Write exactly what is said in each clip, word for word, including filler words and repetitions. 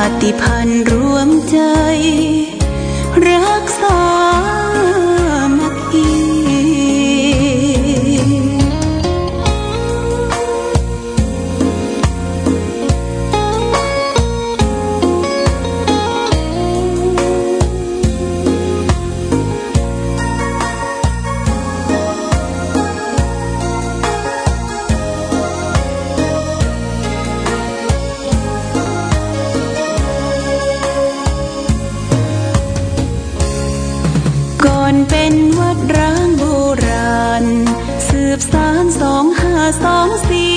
าติพันธ์รวมใจ๋ รักสามัคคี ก่อนเป๋นวัดร้างโบราณ สืบสานสองห้าสองสี่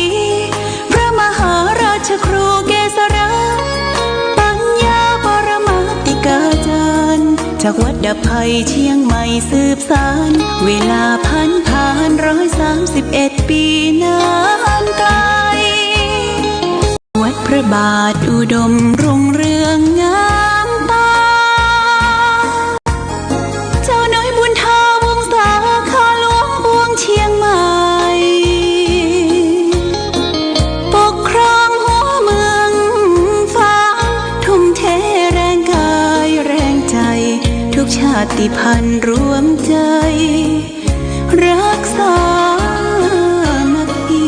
พระมหาราชครูเกษรา ปัญญาปรมาติกาจารย์ จากวัดดับภัยเชียงใหม่สืบสาน เวลาผันผานร้อยสามสิบเอ็ดปี๋นานไก๋ วัดพระบาทอุดมรุ่งเรืองงามต๋า เจ้าน้อยบุญถาวงศา ข้าหลวงปวงเชียงใหม่ ปกครองหัวเมืองฟ้า ทุ่มเทแรงกายแรงใจ๋ ทุกชาติพันธ์รวมใจ๋ รักสามัคคี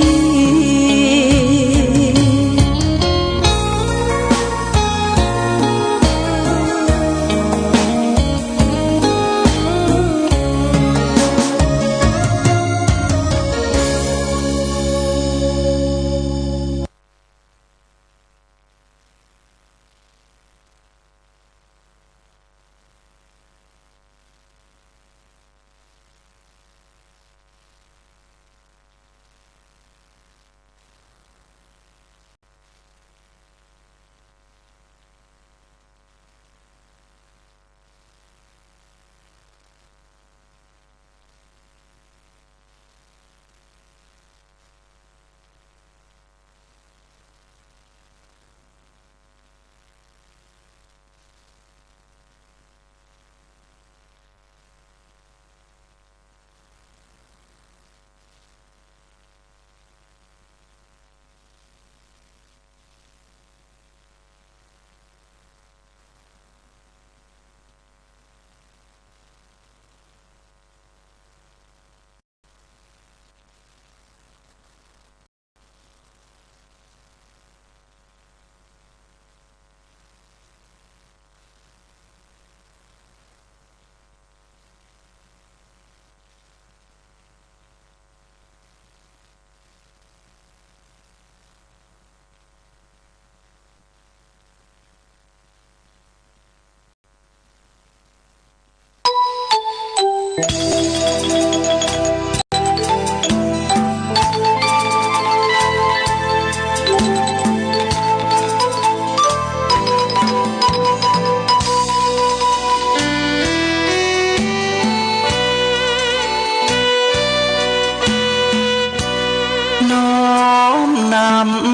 น้อมน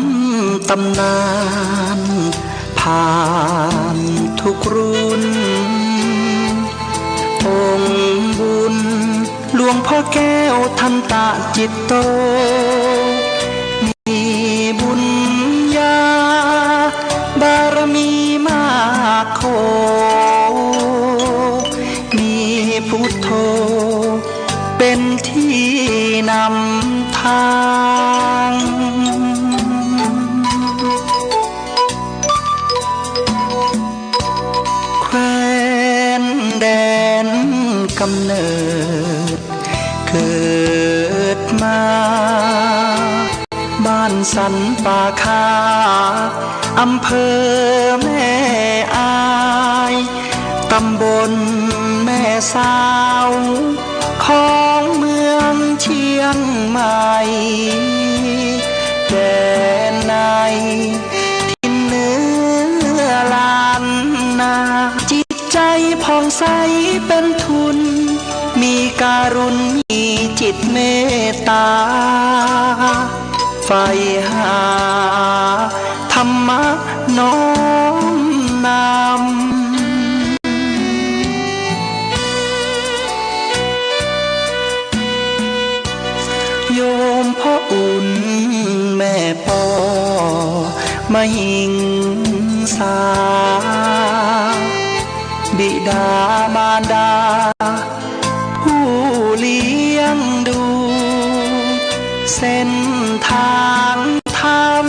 ำต๋ำนาน ผ่านทุกรุ่น องค์บุญหลวงพ่อแก้วทันตะจิตโต มีบุญญาบารมีมากโข มีพุทโธ เป๋นตี้นำตาง แคว้นแดนก๋ำเนิดเกิดมา บ้านสันป่าคา อำเภอแม่อาย ต๋ำบลแม่สาว ของเมืองเชียงใหม่ แดนในถิ่นเหนือล้านนา จิตใจ๋ผ่องใสเป๋นทุน มีการุณ มีจิตเมตต๋า ใฝ่หาธรรมะน้อมนำ โยมพ่ออุ่นแม่ปอ มหิง สา บิดามารดา ผู้เลี้ยงดู เส้นทางธรรม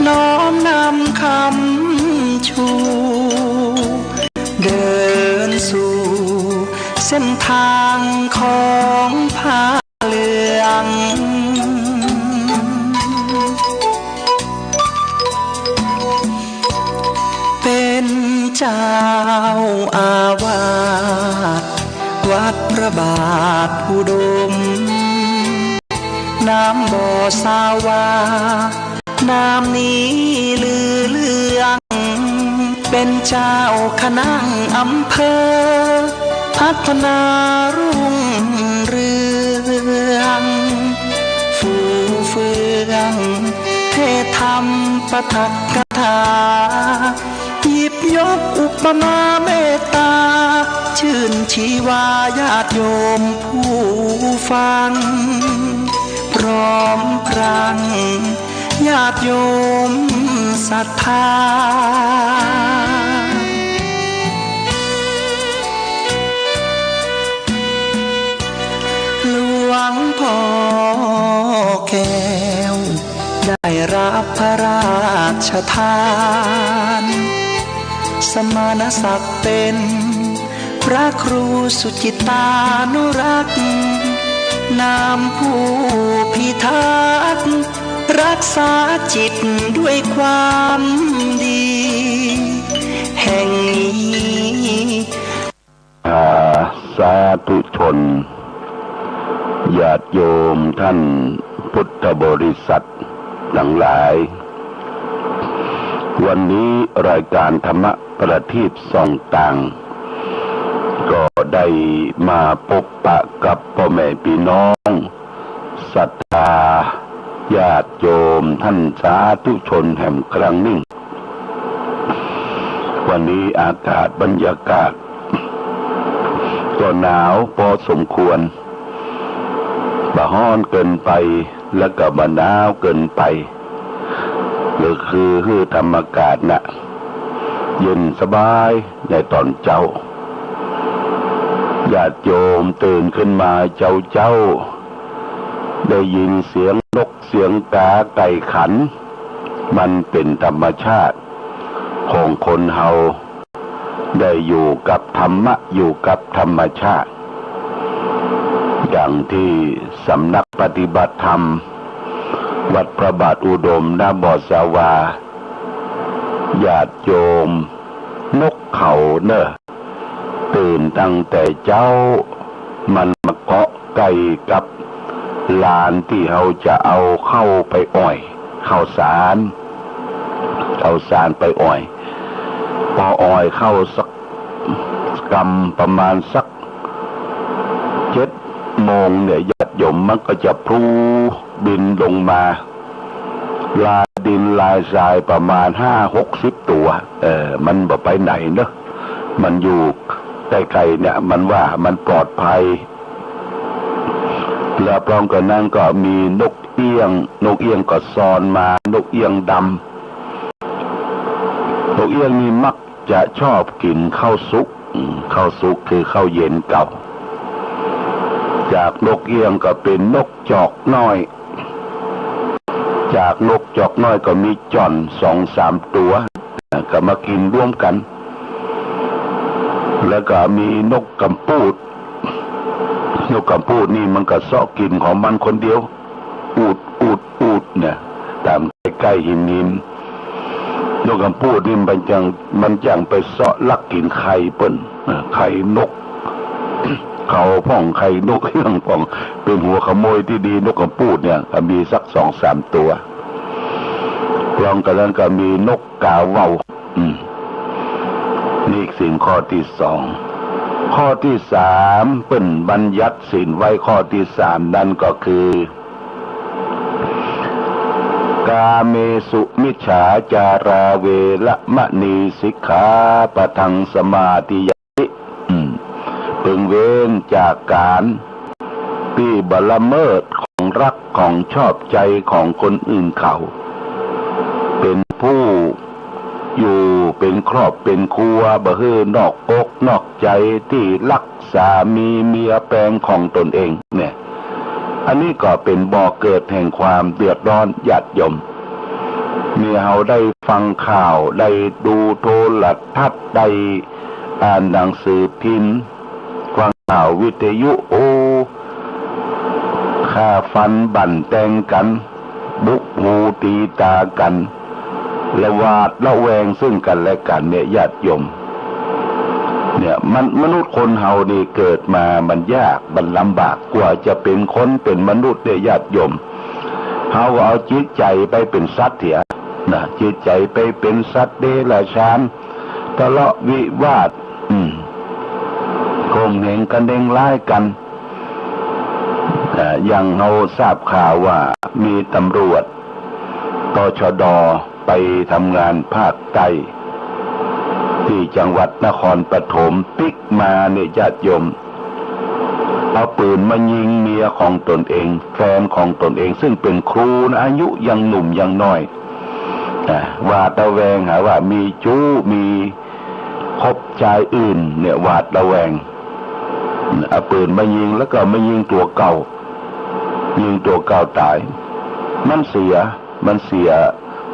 น้อมนำค้ำชู เดินสู่เส้นทางของผ้าเหลือง เป็นเจ้าอาวาสวัดพระบาทอุดม นามบ่สาวา นามนี้ลือเลือง เป็นเจ้าคณะอำเภอ พัฒนารุ่งเรือง ฟูเฟือง เทศน์ธรรมปาฐกถา หยิบยกอุปมาเมตตา ชื่นชีวาญาติโยมผู้ฟัง พร้อมพรัง ญาติโยมศรัทธา หลวงพ่อแก้ว ได้รับพระราชทาน สมณศักดิ์เป็นพระครูสุจิตตานุรักษ์ นามผู้พิทักษ์ รักษาจิตด้วยความดี แห่งนี้ อา สาธุชน ญาติโยมท่านพุทธบริษัททั้งหลาย วันนี้รายการธรรมะประทีปส่องต่าง ก็ได้มาปบปะกับป้อแม่ปี้น้อง ศรัทธาญาติโยมท่านสาธุชนแหมครั้งนึ่ง วันนี้อากาศบรรยากาศ ก็หนาวพอสมควร บ่ฮ้อนเกินไป แล้วก็บ่หนาวเกินไป ก็คือหื้อธรรมอากาศน่ะ เย็นสบายในตอนเจ๊า ญาติโยมตื่นขึ้นมาเจ๊าๆ ได้ยินเสียงนกเสียงกาไก่ขัน มันเป๋นธรรมชาติของคนเฮา ได้อยู่กับธรรมะ อยู่กับธรรมชาติ อย่างตี้สำนักปฏิบัติธรรม วัดพระบาทอุดม นามบ่สาวา ญาติโยม นกเขาเน่อ ตื่นตั้งแต่เจ๊า มันมาเกาะใก้กับลานตี้เฮาจะเอาข้าวไปอ่อย ข้าวสาร ข้าวสารไปอ่อย ปออ่อยข้าวสักกำ ประมาณสักเจ็ดโมงเนี่ย ญาติโยม มันก็จะพลูบินลงมา ลายดินลายทรายประมาณห้าหกสิบตั๋ว เออ มันบ่ไปไหนเนอะ มันอยู่ใก้ๆ เนี่ย มันว่ามันปลอดภัย แล้วพร้อมกั๋นนั้นก็มีนกเอี้ยง นกเอี้ยงก็ซอนมา นกเอี้ยงดำ นกเอี้ยงนี่มักจะชอบกิ๋นข้าวสุก อืม ข้าวสุกคือข้าวเย็นเก่า จากนกเอี้ยงก็เป๋นนกจอกน้อย จากนกจอกน้อยก็มีจ่อนสองสามตั๋ว ก็มากิ๋นร่วมกั๋น แล้วก็มีนกกำปูด นกกำปูดนี่มันก็เซาะกิ๋นของมันคนเดียว อูด อูด อูดเนี่ย ต๋ามใก้ๆ หินๆ นกกำปูดนี่มันจั่ง มันจั่งไปเซาะลักกิ๋นไข่เปิ้น เออ ไข่นก เขาพ่อง ไข่นกเอี้ยงพ่อง เป๋นหัวขโมยตี้ดี นกกำปูดเนี่ย ก็มีสักสองสามตั๋ว พร้อมกั๋นนั้นก็มีนกกาเว้า อืม นี่ศีลข้อตี้สอง ข้อตี้สาม เปิ้นบัญญัติศีลไว้ข้อตี้สาม นั้นก็คือ กาเมสุมิจฉาจาราเวระมะณีสิกขาปะทังสมาธิยามิ อืม เปิงเว้นจากก๋านตี้บ่ละเมิดของฮักของชอบใจ๋ของคนอื่นเขา เป๋นผู้ ย เป๋นครอบเป๋นครัว บ่หื้อนอกอกนอกใจ๋ตี้ฮักษามีเมียแปงของต๋นเองเนี่ย อันนี้ก็เป๋นบ่อเกิดแห่งความเดือดร้อนญาติโยม เมื่อเฮาได้ฟังข่าว ได้ดูโทรทัศน์ ได้อ่านหนังสือพิมพ์ ฟังข่าววิทยุ โอ้ ฆ่าฟันบั่นแตงกั๋น บุกหูตี๋ต๋ากั๋น ละหวาดละแวงซึ่งกั๋นและกั๋นเนี่ยญาติโยม เนี่ยมัน มนุษย์คนเฮานี่เกิดมามันยาก มันลำบาก กว่าจะเป๋นคนเป๋นมนุษย์เนี่ยญาติโยม เฮาก็เอาจิตใจ๋ไปเป๋นสัตว์เสียนะ จิตใจ๋ไปเป๋นสัตว์เดรัจฉาน ทะเลาะวิวาท อืม ข่มเหงคะเนงร้ายกั๋น อ่า อย่างเฮาทราบข่าวว่ามีตำรวจ ตชด ไปทำงานภาคใต้ ตี้จังหวัดนครปฐม ปิ๊กมาเนี่ยญาติโยม เอาปืนมายิงเมียของต๋นเอง แฟนของต๋นเอง ซึ่งเป๋นครูนะ อายุยังหนุ่มยังน้อย อ่า หวาดระแวงหาว่ามีจู๊ มีคบจายอื่นเนี่ย หวาดระแวง เอาปืนมายิง แล้วก็มายิงตั๋วเก่า ยิงตั๋วเก่าต๋าย มันเสีย มันเสีย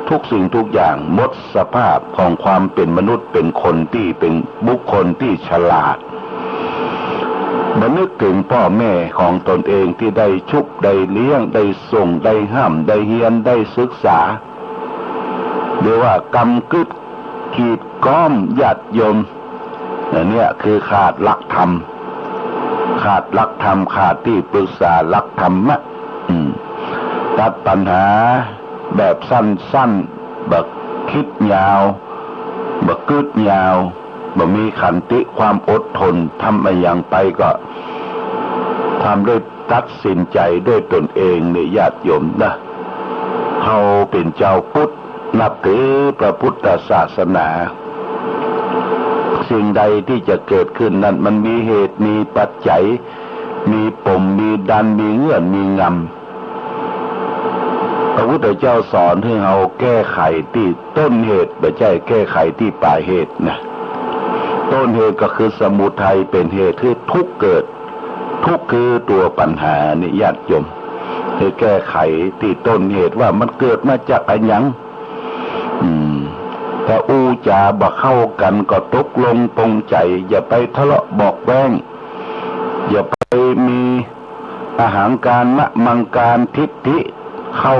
ทุกสิ่งทุกอย่าง หมดสภาพของความเป๋นมนุษย์ เป๋นคนตี้ เป๋นบุคคลตี้ฉลาด บ่นึกเถิงป้อแม่ของต๋นเองตี้ได้ชุบ ได้เลี้ยง ได้ส่ง ได้ฮ่ำ ได้เฮียน ได้ศึกษา เรียกว่ากำกึด กีดก๊อมญาติโยม อันเนี้ยคือขาดหลักธรรม ขาดหลักธรรม ขาดตี้ปรึกษาหลักธรรมะ อืม ตัดปัญหาแบบสั้นๆ บ่กึ๊ดยาว บ่กึ๊ดยาว บ่มีขันติความอดทน ทำอะหยังไปก็ทำด้วย ตัดสินใจ๋ด้วยต๋นเองเนี่ยญาติโยมนะ เฮาเป๋นจาวพุทธ นับถือพระพุทธศาสนา สิ่งใดตี้จะเกิดขึ้นนั้นมันมีเหตุมีปัจจัย มีปมมีดัน มีเงื่อนมีงำ พระพุทธเจ้าสอนหื้อเฮาแก้ไขตี้ต้นเหตุ บ่ใจ้แก้ไขตี้ปลายเหตุนะ ต้นเหตุก็คือสมุทัยเป๋นเหตุหื้อทุกข์เกิด ทุกข์คือตั๋วปัญหานี่ญาติโยม หื้อแก้ไขตี้ต้นเหตุว่ามันเกิดมาจากอะหยัง อืม ถ้าอู้จ๋าบ่เข้ากั๋นก็ตกลงปลงใจ๋ อย่าไปทะเลาะเบาะแว้ง อย่าไปมีอหังการ มะมังการ ทิฏฐิ เข้า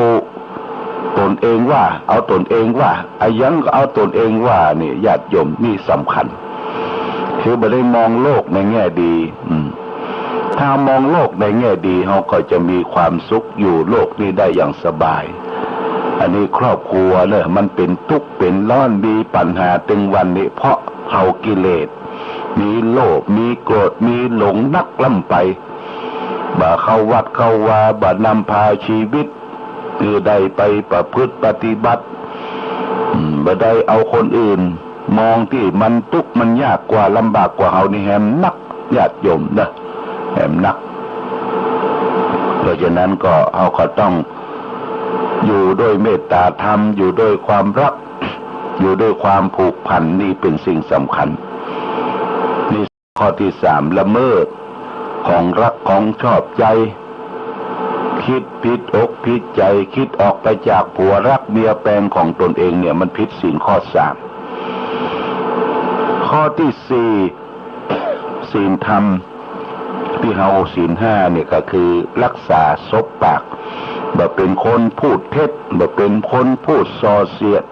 ต๋นเองว่า เอาต๋นเองว่า อะหยังก็เอาต๋นเองว่า นี่ญาติโยม นี่สำคัญ คือบ่ได้มองโลกในแง่ดี อืม ถ้ามองโลกในแง่ดี เฮาก็จะมีความสุขอยู่โลกนี้ได้อย่างสบาย อันนี้ครอบครัวเน่อ มันเป๋นตุ๊กข์เป๋นร้อน มีปัญหาตึงวันนี้ เพราะเผากิเลส มีโลภ มีโกรธ มีหลงนักล้ำไป บ่เข้าวัดเข้าวา บ่นำพาชีวิต คือได้ไปประพฤติปฏิบัติ อืม บ่ได้เอาคนอื่น มองตี้มันตุ๊กข์มันยากกว่า ลำบากกว่าเฮานี่แหมนัก ญาติโยมเน่อ แหมนัก เพราะฉะนั้นก็ เฮาก็ต้องอยู่ด้วยเมตตาธรรม อยู่ด้วยความรัก อยู่ด้วยความผูกพัน นี่เป๋นสิ่งสำคัญ นี่ข้อตี้สาม ละเมิดของรักของชอบใจ๋ กึ๊ดผิดอกผิดใจ๋ กึ๊ดออกไปจากผัวรักเมียแปงของต๋นเองเนี่ย มันผิดศีลข้อสาม ข้อตี้สี่ ศีลธรรมตี้เฮา ศีลห้าเนี่ยก็คือรักษาสบปาก บ่เป๋นคนพูดเท็จ บ่เป๋นคนพูดส่อเสียด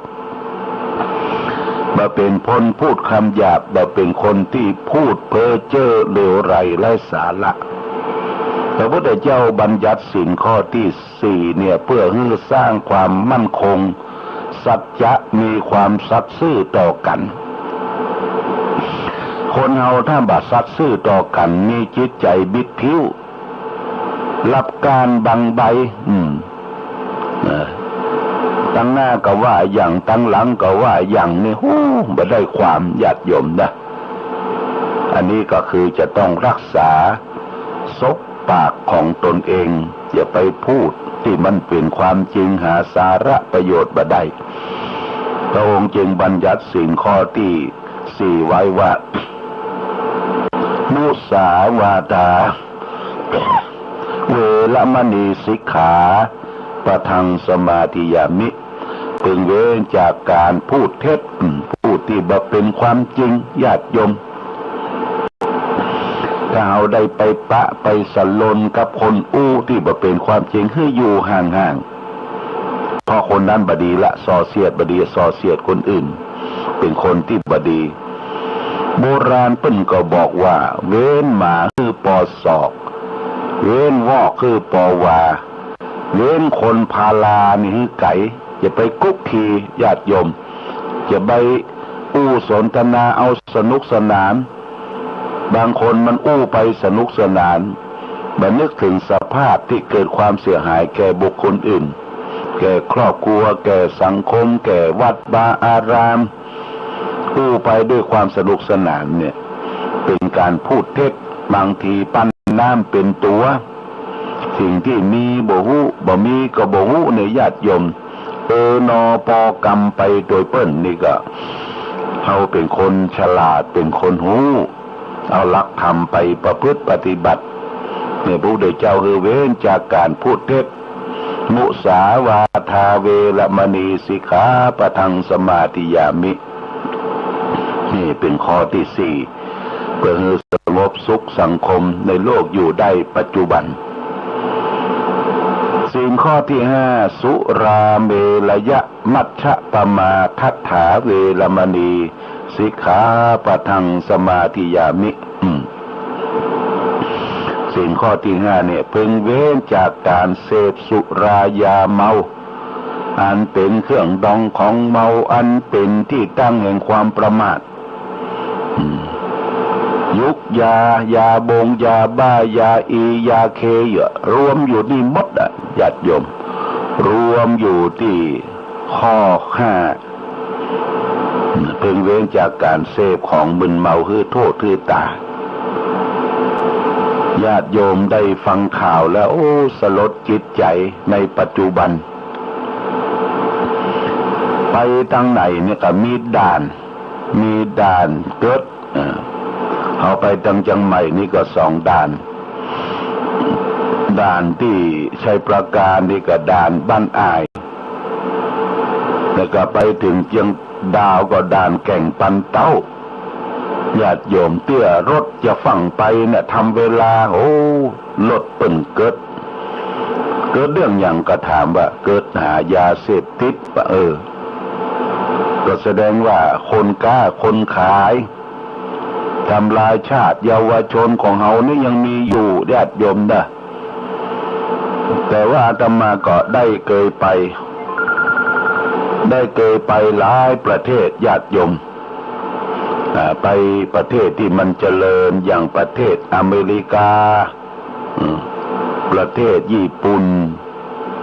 บ่เป๋นคนพูดกำหยาบ บ่เป๋นคนตี้พูดเพ้อเจ้อเลวไหลไร้สาระ พระพุทธเจ้าบัญญัติศีลข้อตี้สี่เนี่ย เพื่อหื้อสร้างความมั่นคง สัจจะ มีความสัตย์ซื่อต่อกั๋น คนเฮาถ้าบ่สัตย์ซื่อต่อกั๋น มีจิตใจ๋บิดผิว ลับก้านบังใบ อืม เออ ตังหน้าก็ว่าอะหยัง ตังหลังก็ว่าอะหยังนี่ ฮู้ บ่ได้ความ ญาติโยมเน่อ อันนี้ก็คือจะต้องรักษาสบปากของต๋นเอง อย่าไปพูดตี้มันเป๋นความจริง หาสาระประโยชน์บ่ได้ พระองค์จึงบัญญัติศีลข้อตี้สี่ไว้ว่า มุสาวาทา เวระมณีสิกขาปะทังสมาธิยามิ พึงเว้นจากการพูดเท็จ อืม พูดตี้บ่เป๋นความจริง ญาติโยม ถ้าเฮาได้ไปปะไปสะหลนกับคนอู้ตี้บ่เป๋นความจริง หื้ออยู่ห่างๆ เพราะคนนั้นบ่ดีละ ส่อเสียดบ่ดี ส่อเสียดคนอื่น เป๋นคนตี้บ่ดี โบราณเปิ้นก็บอกว่า เว้นหมาหื้อปอศอก เว้นวอกหื้อปอวา เว้นคนพาลานี่หื้อไก๋ อย่าไปคลุกคลี ญาติโยม อย่าไปอู้สนทนาเอาสนุกสนาน บางคนมันอู้ไปสนุกสนาน บ่นึกเถิงสภาพตี้เกิดความเสียหายแก่บุคคลอื่น แก่ครอบครัว แก่สังคม แก่วัดวาอาราม อู้ไปด้วยความสนุกสนานเนี่ย เป๋นการพูดเท็จ บางทีปั้นน้ำเป๋นตั๋ว สิ่งตี้มีบ่ฮู้ บ่มีก็บ่ฮู้เนี่ย ญาติโยม เออนอ ปอกรรมไปโตยเปิ้นนี่ก็ เฮาเป๋นคนฉลาด เป๋นคนฮู้ เอาหลักธรรมไปประพฤติปฏิบัติ เนี่ย พระพุทธเจ้าหื้อเว้นจากการพูดเท็จ มุสาวาทา เวระมณี สิกขาปะทังสมาธิยามิ นี่เป๋นข้อตี้สี่ เพื่อหื้อสงบสุขสังคมในโลกอยู่ได้ปัจจุบัน ศีลข้อตี้ห้า สุราเมรยมัชฌปมาทัฏฐา เวระมณี สิกขาปะทังสมาธิยามิ อืม ศีลข้อตี้ห้าเนี่ย พึงเว้นจากการเสพสุรายาเมา อันเป๋นเครื่องดองของเมา อันเป๋นตี้ตั้งแห่งความประมาท อืม ยุกยา ยาบง ยาบ้า ยาอี ยาเค เยอะ รวมอยู่นี่หมดอะ ญาติโยม รวมอยู่ตี้ข้อห้า พึงเว้นจากการเสพของมึนเมาหื้อโทษหื้อตา ญาติโยมได้ฟังข่าวแล้ว โอ้ สลดจิตใจ๋ในปัจจุบัน ไปตางไหนเนี่ยก็มีด่าน มีด่านเกิด เออ เฮาไปตางเจียงใหม่นี่ก็สองด่าน ด่านตี้ชัยปราการนี่ก็ด่านบ้านอ่าย แล้วก็ไปเถิงเจียงดาวก็ด่านแก่งปันเต๊า ญาติโยม เตื้อรถจะฟั่งไปเนี่ย ทำเวลา โอ้ รถเปิ้นเกิด เกิดเรื่องหยังก็ถามว่า เกิดหายาเสพติดปะ เออ ก็แสดงว่าคนก๊าคนขาย ทำลายชาติเยาวชนของเฮานี่ยังมีอยู่ ญาติโยมนะ แต่ว่าอาตมาก็ได้เกยไป ได้เกยไปหลายประเทศ ญาติโยม อ่า ไปประเทศตี้มันเจริญ อย่างประเทศอเมริกา อืม ประเทศญี่ปุ่น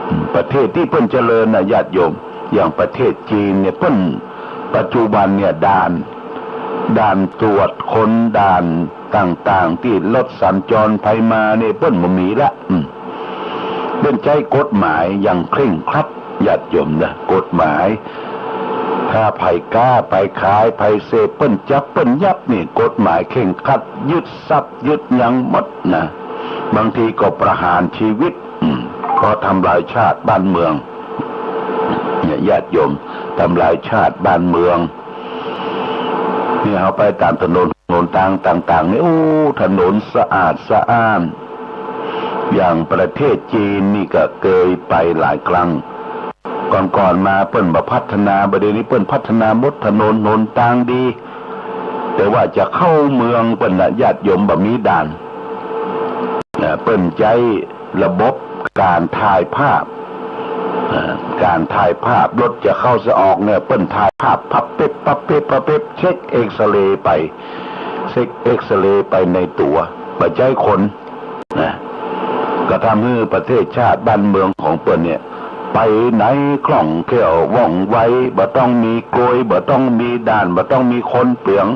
อืม ประเทศตี้เปิ้นเจริญนะ ญาติโยม อย่างประเทศจีนเนี่ย เปิ้น ปัจจุบันเนี่ย ด่าน ด่านตรวจคน ด่านต่างๆ ตี้รถสัญจรไปมาเนี่ย เปิ้นบ่มีละ อืม เปิ้นใจ๊กฎหมายอย่างเคร่งครัด ญาติโยมนะ กฎหมาย ถ้าใผก๊า ใผขาย ใผเสพ เปิ้นจับ เปิ้นยับนี่ กฎหมายเคร่งครัด ยึดทรัพย์ ยึดหยังหมดนะ บางทีก็ประหารชีวิต อืม เพราะทำลายชาติบ้านเมือง เนี่ย ญาติโยม ทำลายชาติบ้านเมือง เนี่ย เฮาไปต๋ามถนนหนตางต่างๆ นี่ โอ้ ถนนสะอาดสะอ้าน อย่างประเทศจีนนี่ก็เกยไปหลายครั้ง ก่อนๆ มาเปิ้นบ่พัฒนา บ่าเดี่ยวนี้เปิ้นพัฒนาหมด ถนนหนตางดี แต่ว่าจะเข้าเมืองเปิ้นน่ะ ญาติโยม บ่มีด่าน เอ่อ เปิ้นใจ๊ระบบก๋านถ่ายภาพ เอ่อ ก๋านถ่ายภาพ รถจะเข้าจะออกเนี่ย เปิ้นถ่ายภาพปั๊บปิ๊บ ปั๊บปิ๊บ ปั๊บปิ๊บ เช็คเอกซเรย์ไป เช็คเอกซเรย์ไปในตั๋ว บ่ใจ๊คน นะ ก็ทำหื้อประเทศชาติบ้านเมืองของเปิ้นเนี่ย ไปไหนคล่องแคล่วว่องไว บ่ต้องมีกลวย บ่ต้องมีด่าน บ่ต้องมีคนเปือง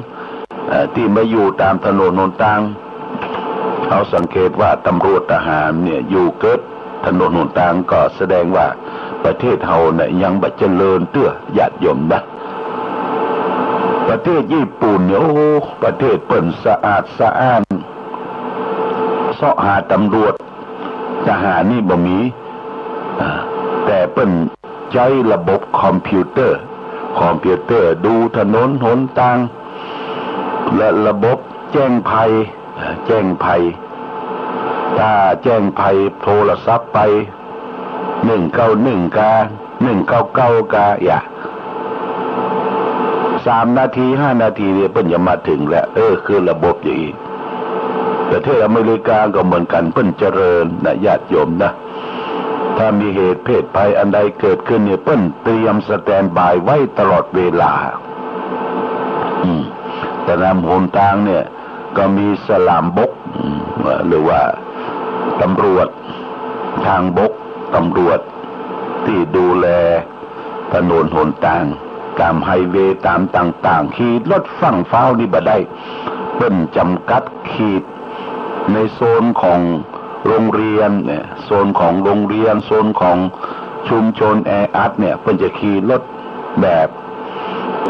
เอ่อ ตี้มาอยู่ต๋ามถนนหนตาง เฮาสังเกตว่าต๋ำรวจทหารเนี่ย อยู่เกิดถนนหนตาง ก็แสดงว่าประเทศเฮาเนี่ยยังบ่เจริญเตื้อ ญาติโยมนะ ประเทศญี่ปุ่นเนี่ย โอ้ ประเทศเปิ้นสะอาดสะอ้าน เซาะหาตำรวจ ทหารนี่บ่มี อ่า แต่เปิ้นใจ๊ระบบคอมพิวเตอร์ คอมพิวเตอร์ดูถนนหนตาง และระบบแจ้งภัย แจ้งภัย ถ้าแจ้งภัยโทรศัพท์ไป หนึ่งเก้าหนึ่ง กา หนึ่งเก้าเก้า กา อย่า สามนาที ห้านาทีเนี่ยเปิ้นจะมาเถิงแล้ว เออ คือระบบอย่างอี้ ประเทศอเมริกาก็เหมือนกั๋น เปิ้นเจริญนะ ญาติโยมนะ ถ้ามีเหตุเพศภัยอันใดเกิดขึ้นเนี่ย เปิ้นเตรียมสแตนด์บายไว้ตลอดเวลา อืม ถนนหนตางเนี่ย ก็มีสลามบก อืม หรือว่าตำรวจทางบก ตำรวจตี้ดูแลถนนหนตาง ต๋ามไฮเวย์ ต๋ามต่างๆ ขี่รถฟั่งฟ้าวนี่บ่ได้ เปิ้นจ๋ำกัดขีดในโซนของโรงเรียนเนี่ย โซนของโรงเรียน โซนของชุมชนแออัดเนี่ย เปิ้นจะขี่รถแบบ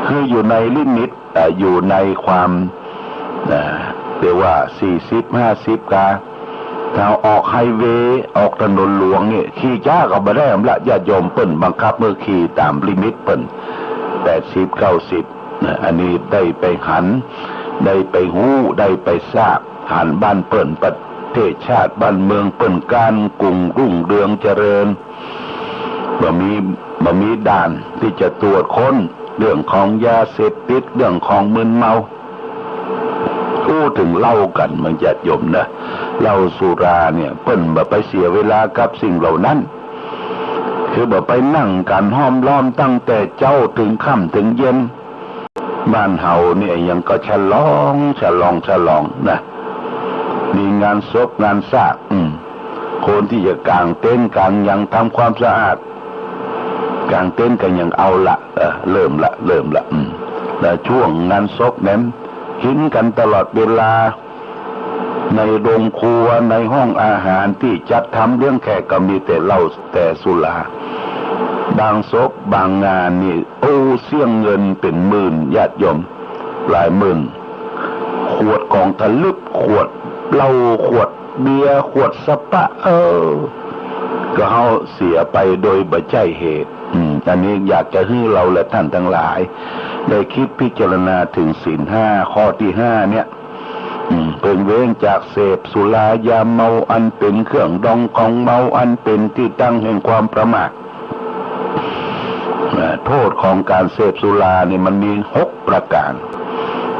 คืออยู่ในลิมิต เอ่อ อยู่ในความ เอ่อ เรียกว่า สี่สิบ ห้าสิบ กา ถ้าออกไฮเวย์ ออกถนนหลวงเนี่ย ขี่จ๊าก็บ่ได้อำละ ญาติโยม เปิ้นบังคับหื้อขี่ต๋ามลิมิตเปิ้น แปดสิบ เก้าสิบ นะ อันนี้ได้ไปหัน ได้ไปฮู้ ได้ไปทราบ หันบ้านเปิ้น ประเทศชาติบ้านเมืองเปิ้น ก้านกุ่งรุ่งเรืองเจริญ บ่มี บ่มีด่านตี้จะตรวจค้นเรื่องของยาเสพติด เรื่องของมึนเมา อู้เถิงเหล้ากั๋น บางญาติโยมนะ เหล้าสุราเนี่ย เปิ้นบ่ไปเสียเวลากับสิ่งเหล่านั้น คือบ่ไปนั่งกั๋นห้อมล้อมตั้งแต่เจ๊าเถิงค่ำเถิงเย็น บ้านเฮาเนี่ยยังก็ฉลอง ฉลอง ฉลองนะ มีงานศพงานซาก อืม คนตี้จะก๋างเต็นท์ก๋างหยังทำความสะอาด ก๋างเต็นท์ก็ยังเอาละ เออ เริ่มละ เริ่มละ อืม แล้วช่วงงานศพนั้น กิ๋นกั๋นตลอดเวลา ในโรงครัว ในห้องอาหารตี้จัดทำเลี้ยงแขกก็มีแต่เหล้าแต่สุรา บางศพบางงานนี่ โอ้ เสี้ยงเงินเป๋นหมื่น ญาติโยม หลายหมื่น ขวดของทะลึ่ง ขวดเหล้า ขวดเบียร์ ขวดสปะ เออ ก็เฮาเสียไปโดยบ่ใจ้เหตุ อืม อันนี้อยากจะหื้อเฮาและท่านตังหลาย ได้กึ๊ดพิจารณาเถิงศีลห้า ข้อตี้ห้าเนี่ย อืม เพิ่งเว้นจากเสพสุรายาเมา อันเป๋นเครื่องดองของเมา อันเป๋นตี้ตั้งแห่งความประมาท อ่า โต้ษของก๋านเสพสุรานี่มันมีหกประก๋าน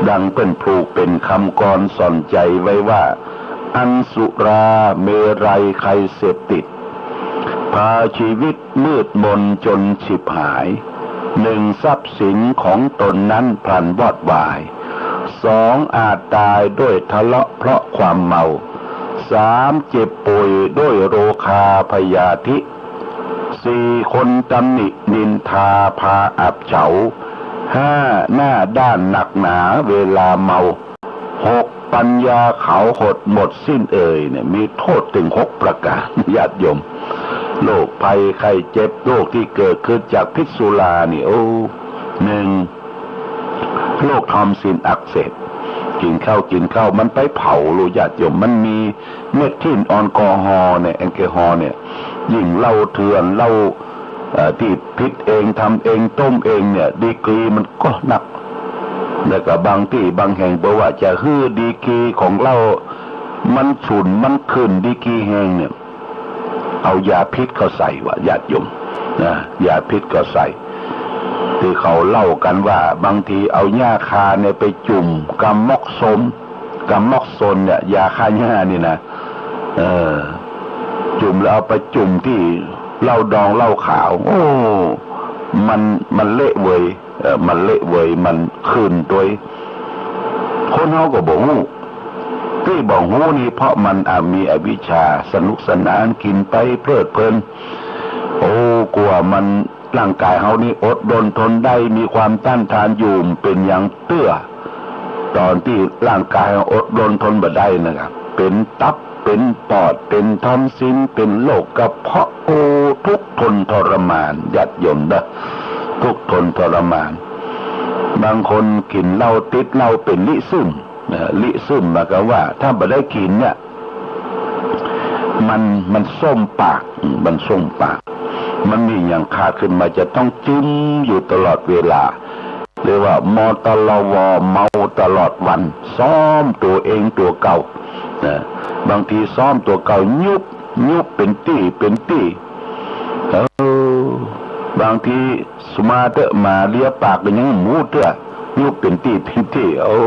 ดังเปิ้นผูกเป๋นกำกลอนสอนใจ๋ไว้ว่า อันสุราเมรัยใครเสพติด พาชีวิตมืดมนจนฉิบหาย หนึ่ง ทรัพย์สินของตนนั้นพลันวอดวาย สอง อาจต๋ายด้วยทะเลาะเพราะความเมา สาม เจ็บป่วยด้วยโรคาพยาธิ สี่ คนตำหนินินทาพาอับเฉา ห้า หน้าด้านหนักหนาเวลาเมา หก ปัญญาขาวหดหมดสิ้นเอ่ยเนี่ย มีโต้ษเถิงหกประก๋าน ญาติโยม โรคภัยไข้เจ็บ โรคตี้เกิดขึ้นจากพิษสุรานี่ โอ้ หนึ่ง โรคทอมซินอักเสบ กิ๋นข้าวกิ๋นข้าวมันไปเผาลูก ญาติโยม มันมีเมทิลแอลกอฮอล์เนี่ย แอลกอฮอล์เนี่ย ยิ่งเหล้าเถื่อน เหล้า เอ่อ ตี้ผิดเอง ทำเอง ต้มเองเนี่ย ดีกรีมันก็นัก แล้วก็บางตี้บางแห่งบอกว่าจะหื้อดีกรีของเหล้ามันสูง มันขึ้นดีกรีแฮงเนี่ย เอายาพิษเข้าใส่ว่ะ ญาติโยม นะ ยาพิษเข้าใส่ ตี้เขาเล่ากั๋นว่าบางทีเอาหญ้าคาเนี่ยไปจุ่มกับม็อกโซน กับม็อกโซนเนี่ย ยาฆ่าหญ้านี่นะ เออ จุ่มแล้วเอาไปจุ่มตี้เหล้าดองเหล้าขาว โอ้ มัน มันเละเวย เอ่อ มันเละเวย มันขึ้นตวย คนเฮาก็บ่ฮู้ ตี้บ่ฮู้นี่เพราะมัน อ่ะ มีอวิชชา สนุกสนานกิ๋นไปเพลิดเพลิน โอ้ กว่ามัน ร่างก๋ายเฮานี่อดรนทนได้ มีความต้านทานอยู่ เป๋นหยังเตื้อ ต๋อนตี้ร่างก๋ายเฮาอดรนทนบ่ได้นะครับ เป๋นตับ เป๋นปอด เป๋นทอมซิน เป๋นโรคกระเพาะ โอ้ ทุกข์ทนทรมาน ญาติโยมเด้อ ทุกข์ทนทรมาน บางคนกิ๋นเหล้าติดเหล้าเป๋นลิซึมนะ ลิซึมหมายความว่าถ้าบ่ได้กิ๋นเนี่ย มัน มันส้มปาก อืม มันส้มปาก มันมีอะหยังขาดขึ้นมาจะต้องจึ้มอยู่ตลอดเวลา เรียกว่า มตลว เมาตลอดวัน ซ้อมตั๋วเองตั๋วเก่านะ บางทีซ้อมตั๋วเก่ายุบ ยุบเป๋นตี้เป๋นตี้ เออ บางทีสุมาเต๊อะ หมาเลียปากก็ยังบ่ฮู้เตื้อ ยุบเป๋นตี้เป๋นตี้ โอ้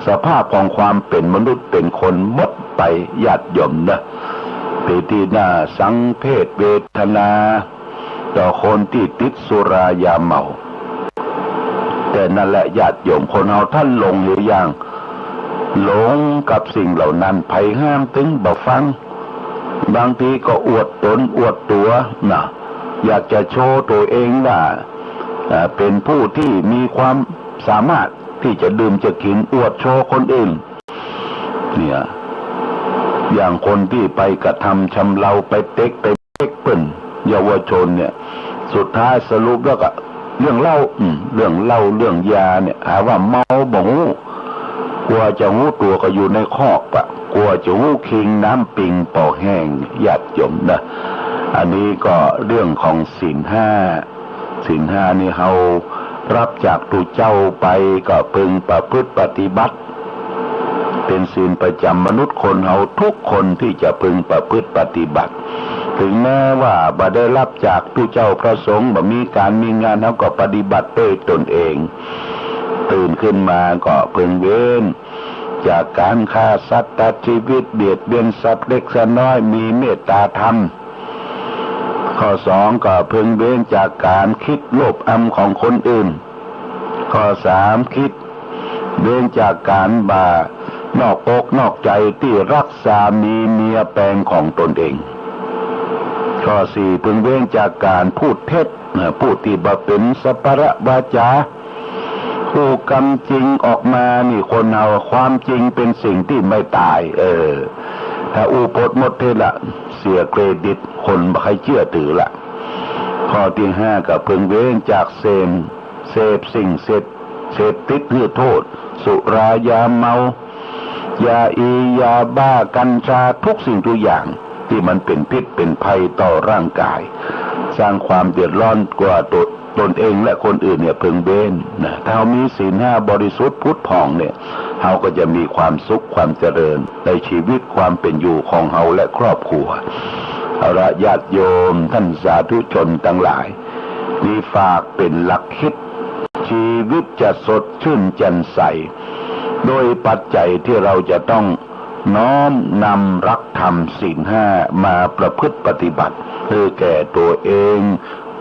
สภาพของความเป๋นมนุษย์เป๋นคนหมดไป ญาติโยมนะ เป๋นตี้น่าสังเวชเวทนา ต่อคนตี้ติดสุรายาเมา แต่นั่นแหละญาติโยม คนเฮาถ้าหลงอยู่อย่าง หลงกับสิ่งเหล่านั้น ใผห้ามตึงบ่ฟัง บางทีก็อวดต๋นอวดตั๋วนะ อยากจะโชว์ตั๋วเองว่า เอ่อ เป๋นผู้ตี้มีความสามารถตี้จะดื่มจะกิ๋น อวดโชว์คนอื่น เนี่ย อย่างคนตี้ไปกระทำชำเรา ไปเต็กไปเต็กเปิ้น เยาวชนเนี่ย สุดท้ายสรุปแล้วก็เรื่องเหล้า อืม เรื่องเหล้าเรื่องยาเนี่ย หาว่าเมาบ่ฮู้ กว่าจะฮู้ตั๋วก็อยู่ในคอกปะ กว่าจะฮู้คิงน้ำปิงปอแห้ง ญาติโยมนะ อันนี้ก็เรื่องของศีลห้า ศีลห้านี่เฮารับจากตุ๊เจ้าไปก็พึงประพฤติปฏิบัติ เป๋นศีลประจ๋ำมนุษย์คนเฮาทุกคนตี้จะพึงประพฤติปฏิบัติ ถึงแม้ว่าบ่ได้รับจากตุ๊เจ้าพระสงฆ์ บ่มีก๋านมีงาน เฮาก็ปฏิบัติด้วยตนเอง ตื่นขึ้นมาก็พึงเว้นจากก๋านฆ่าสัตว์ตัดจีวิต เบียดเบียนสัตว์เล็กสัตว์น้อย มีเมตตาธรรม ข้อสองก็พึงเว้นจากก๋านกึ๊ดโลภอำของคนอื่น ข้อสามกึ๊ดเว้นจากก๋านบ่านอกอกนอกใจ๋ตี้รักสามีเมียแปงของตนเอง ข้อสี่พึงเว้นจากก๋านพูดเท็จ นะ พูดตี้บ่เป๋นสัปปะวาจา อู้กำจริงออกมานี่ คนเฮา ความจริงเป๋นสิ่งตี้ไม่ต๋าย เออ ถ้าอู้ปดมดเท็จละ เสียเครดิต คนบ่ใค่เจื้อถือละ ข้อตี้ห้าก็พึงเว้นจากเสพ เสพสิ่งเสพ เสพติดหื้อโต้ษ สุรายาเมา ยาอี ยาบ้า กัญชา ทุกสิ่งทุกอย่างตี้มันเป๋นพิษเป๋นภัยต่อร่างก๋าย สร้างความเดือดร้อนแก่ตั๋ว ตนเองและคนอื่นเนี่ยพึงเว้นนะ ถ้าเฮามีศีลห้าบริสุทธิ์ผุดผ่องเนี่ย เฮาก็จะมีความสุขความเจริญในชีวิตความเป๋นอยู่ของเฮาและครอบครัว เอาละญาติโยมท่านสาธุชนตังหลาย นี่ฝากเป๋นหลักกึ๊ด ชีวิตจะสดชื่นแจ่มใส โดยปัจจัยตี้เฮาจะต้อง น้อมนำหลักธรรมศีลห้ามาประพฤติปฏิบัติ หื้อแก่ตั๋วเอง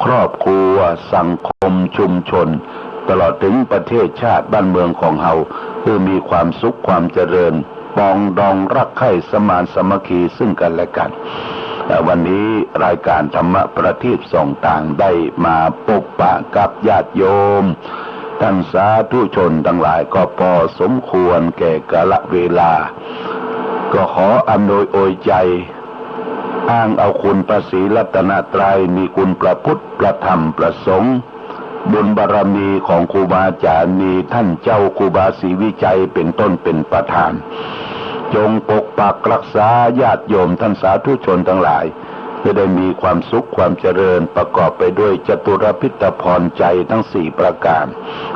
ครอบครัว สังคม ชุมชน ตลอดเถิงประเทศชาติบ้านเมืองของเฮา หื้อมีความสุขความเจริญ ปองดองรักใคร่สมานสามัคคีซึ่งกั๋นและกั๋น และวันนี้รายก๋านธรรมะประทีปส่องตางได้มาปบปะกับญาติโยม ต้านสาธุชนตังหลายก็ปอสมควรแก่กาละเวลา ก็ขออำนวยอวยใจ๋ อ้างเอาคุณพระศรีรัตนตรัย มีคุณพระพุทธ พระธรรม พระสงฆ์ บุญบารมีของครูบาอาจ๋ารย์ มีต้านเจ้าครูบาศรีวิชัยเป๋นต้นเป๋นประธาน จงปกปักรักษาญาติโยมต้านสาธุชนตังหลาย หื้อได้มีความสุขความเจริญ ประกอบไปด้วยจตุรพิธพรชัยตึงสี่ประก๋าน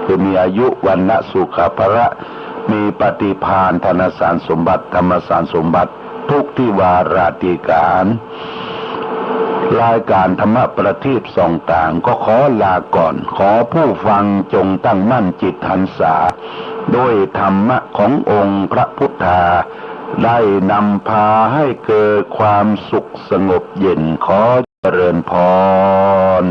คือมีอายุ วรรณะ สุขะ พละ มีปฏิภาณ ธนสารสมบัติ ธรรมสารสมบัติ ทุกทิวาราธิก๋าน รายก๋านธรรมะประทีปส่องตางก็ขอลาก่อน ขอผู้ฟังจงตั้งมั่นจิตหันษา ด้วยธรรมะขององค์พระพุทธา ได้นำพาให้เกิดความสุขสงบเย็น ขอเจริญพร